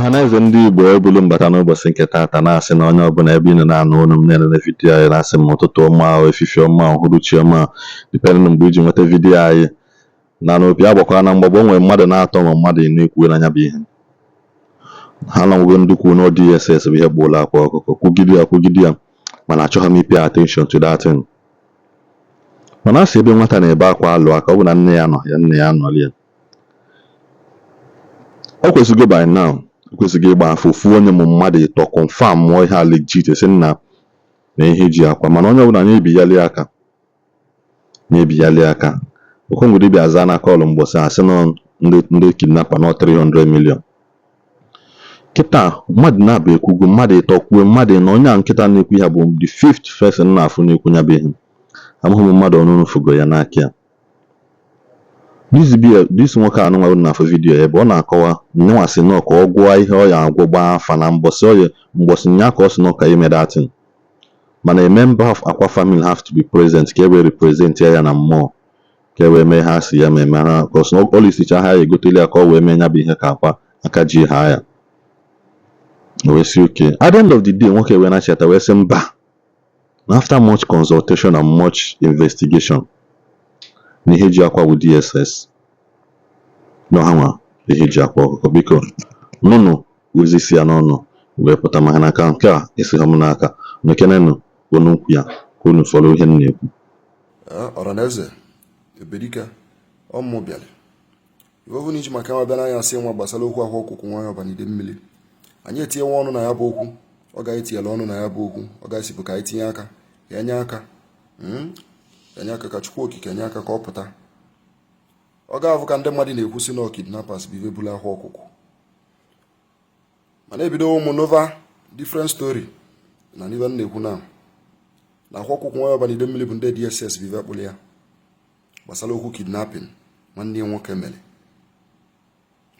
Ọhaneze ndị Igbo, ebulu mbata n'ụbọchị nke taata, na-asị na onye ọbụla ebe ị nọ na-anụ olu m, na-elele video anyị, na-asị m ụtụtụ ọma, efifie ọma, uhuruchi ọma, depending mgbe iji nweta video anyị. Na n'opi agbakwa na mgbagbo, o nwere mmadụ na-atọ ma mmadụ na-ekwu n'anya bụ ihe ha nọgwo. Ndị kwuo na DSS bụ ihe gbuola akwa ọkụkọ, kwugide ya, kwugide ya, mana achọghị m ipay attention to that thing. Mana asị ebe nwata na-ebe akwa alụ aka, ọ bụ na nne ya nọ ya, nne ya nọrọ ya. O kwesịgo by now, o kwesịgo ịgba afọ ofu onye ma mmadụ ịtọ confirm mụọ ihe a legit, sị nna na ihe ji akwa. Mana onye ọbụla na-ebiyali aka, na-ebiyali aka. Okongwu dibịa aza na call mgbọsị, asị nọ ndị kidnapper nọ 300 million. Kịta mmadụ na-abụ ekwugo, mmadụ ịtọ kwuo, mmadụ na onye a nkịta na-ekwu ihe bụ the fifth person na-afụ na-ekwu ya bụ ihe. Amaghị m mmadụ ọnụnụ fugo ya n'aka ya. This bia, this nwoke a nụnwa na-afụ video ya ebe ọ na-akọwa nyanwa, sị nọ ka ọ gwụọ ihe ọ ya agwọ, gbaa afa na mbọsị ọ ya mbọsị nya ka ọ sị nọ ka ime that thing, mana a member of Akwa family have to be present ka e wee represent ya na mmụọ, ka e wee mee ha si ya mee mara ka ọ sị na ọ lisicha ha ya egoteli ya ka ọ wee mee ya bụ ihe ka akwa aka ji ha ya. O wee sị okay. At the end of the day, nwoke wee nachata wee sị mba, na after much consultation and much investigation, na ihe ji akwa bụ DSS, na ha nwa ihe ji akwa ọkụkọ. Biko nụnụ ozi si ya n'ọnụ wee pụta, maka na aka nke a esighị m n'aka mekenenụ onu nkwu ya ka unu fọrọ ihe m na-ekwu. Ọhaneze ebedike ọmụ bịara ife ọbụla iji maka nwa bịa n'anya asị nwa gbasara okwu ahụ ọkụkụ nwanyị ọbanide mmiri. Anyị etinyewe ọnụ na ya bụ okwu, ọ ga-etinyela ọnụ na ya bụ okwu. Ọ ga-esipụ ka anyị tinye aka ka enye aka, enye aka ka Chukwu Okike nye aka ka ọ pụta. Ọ ga-avụ ka ndị mmadụ na-ekwusi na kidnappers bụ ife bulu ahụ ọkụkụ, mana ebido ụmụ nova different story na n'ife m na-ekwu na akwa ọkụkụ nwanyị ọbanide mmiri bụ ndị DSS bụ ife kpụrụ ya gbasara okwu kidnapping nwanne ya nwoke mere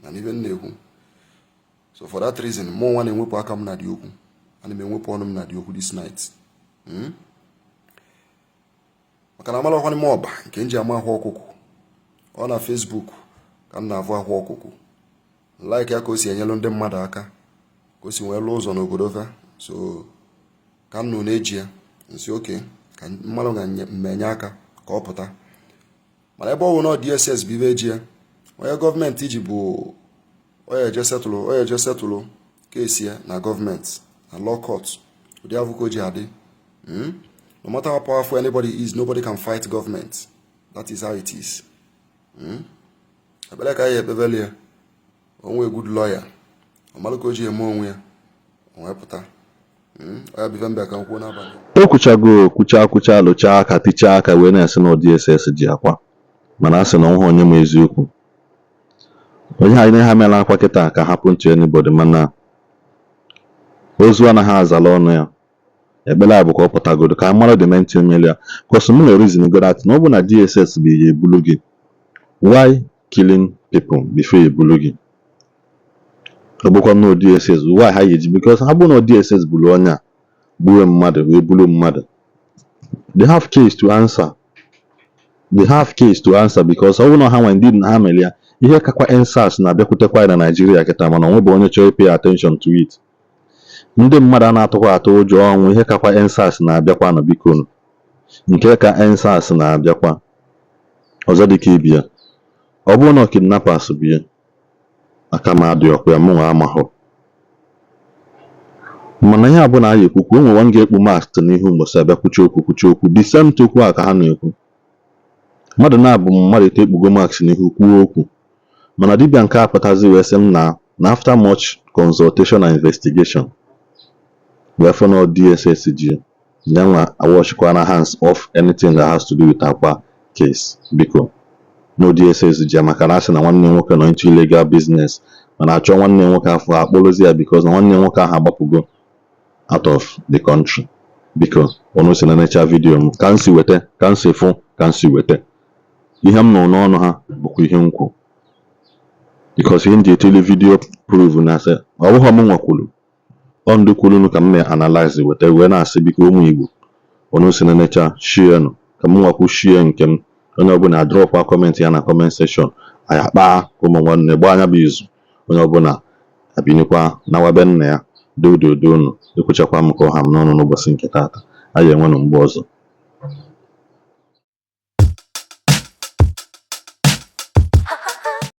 na n'ife m na-ekwu. So for that reason, mụ nwa na-enwepụ aka m na dị okwu, ana m enwepụ ọnụ m na dị okwu this night. Maka na amalọkwana m ọba nke m ji ama akwa ọkụkụ. Ọ na Facebook ka m na-avụ akwa ọkụkụ, like ya ka o si enyelu ndị mmadụ aka, ka o si wee lụọ ụzọ n'obodo fa. So ka m nụ na-eji ya nsi oke ka mmadụ ga-mmenye aka ka ọ pụta. Mana ebe ọ bụ na DSS bụ ibe eji ya, onye gọọmenti ji bụ onye eje setụlụ, onye eje setụlụ case ya na gọọmenti na law court. Ụdị afụ ka o ji adị. No matter how powerful anybody is, nobody can fight government. That is how it is. Ekpere ka anyị ekpebeli ya, onwe good lawyer, ọmalụ ka o ji eme onwe ya, o wee pụta. Ọ ya bụ ife mbịa ka m kwuo n'abalị. O kwuchago, kwucha, kwucha, lụchaa aka, tichaa aka, wee na-asị na DSS ji akwa. Mana a sị na ọnwụghị onye ma eziokwu. Onye ha ha mere akwa kịta ka happen to anybody, mana ozu anaghị azala ọnụ ya. Ekpere a bụ ka ọ pụtagodo ka a mara the main thing mere ya, cause m na reason go that na ọ bụ na DSS bụ ihe ebulu gị, why killing people before ebulu gị? Ọ bụkwa na DSS, why ha ga-eji? Because ha bụ na DSS bulu onye a gbuo mmadụ wee bulu mmadụ, they have case to answer. They have case to answer, because ọ bụrụ na ha nwa indeed na ha mere ya. Ihe kakwa EndSARS na-abịakwutekwa anyị na Naịjirịa kịta, mana onwebe onye chọrọ pay attention to it. Ndị mmadụ a na-atụkwa atụ ụjọ ọnwụ. Ihe kakwa EndSARS na-abịakwa nụ, biko nụ. Nke ka EndSARS na-abịakwa ọzọ dịka ibi ya, ọ bụrụ na kidnappers bụ ya, aka m adị ọkụ ya, mụnwa amahụ. Mana ihe a bụ na anyị ekwukwu, o nwere ga-ekpu mask n'ihu mbọsị abịa kwuchi okwu, kwuchi okwu, the same okwu a ka ha na-ekwu. Mmadụ na-abụ mmadụ ete ekpugo mask n'ihu kwuo okwu. Mana dibịa nke a pụtazi wee sị m na after much consultation and investigation, wee fụ na DSS ji ya nwa awashikwa na hands off anything that has to do with Akwa case. Biko, no DSS ji ya, maka na asị na nwanne nwoke nọ into illegal business, mana achọ nwanne nwoke afọ akpọrọzi ya, because na nwanne nwoke ahụ agbapụgo out of the country. Biko, unu si na necha video m ka m si weta, ka m si fụ, ka m si weta ihe m nụ n'ọnụ ha bụkwa ihe m kwu, because ihe m ji etili video proof na asị ọ bụghị m nwa kwuru, ọ ndị kwurunu ka m na-analyze weta wee na-asị. Biko, ụmụ Igbo, unu si na necha, share nụ ka m nwakwu share nke m. Onye ọbụla drop comment ya na comment section, anyị akpaa ka ụmụ nwanne gbaa anya bụ izu. Onye ọbụla Abinikwa nawa be nna ya. Dododo unu ekwuchakwa m ka ọha m n'ọnụ n'ụbọchị nke taata. Anyị enwenụ mgbe ọzọ.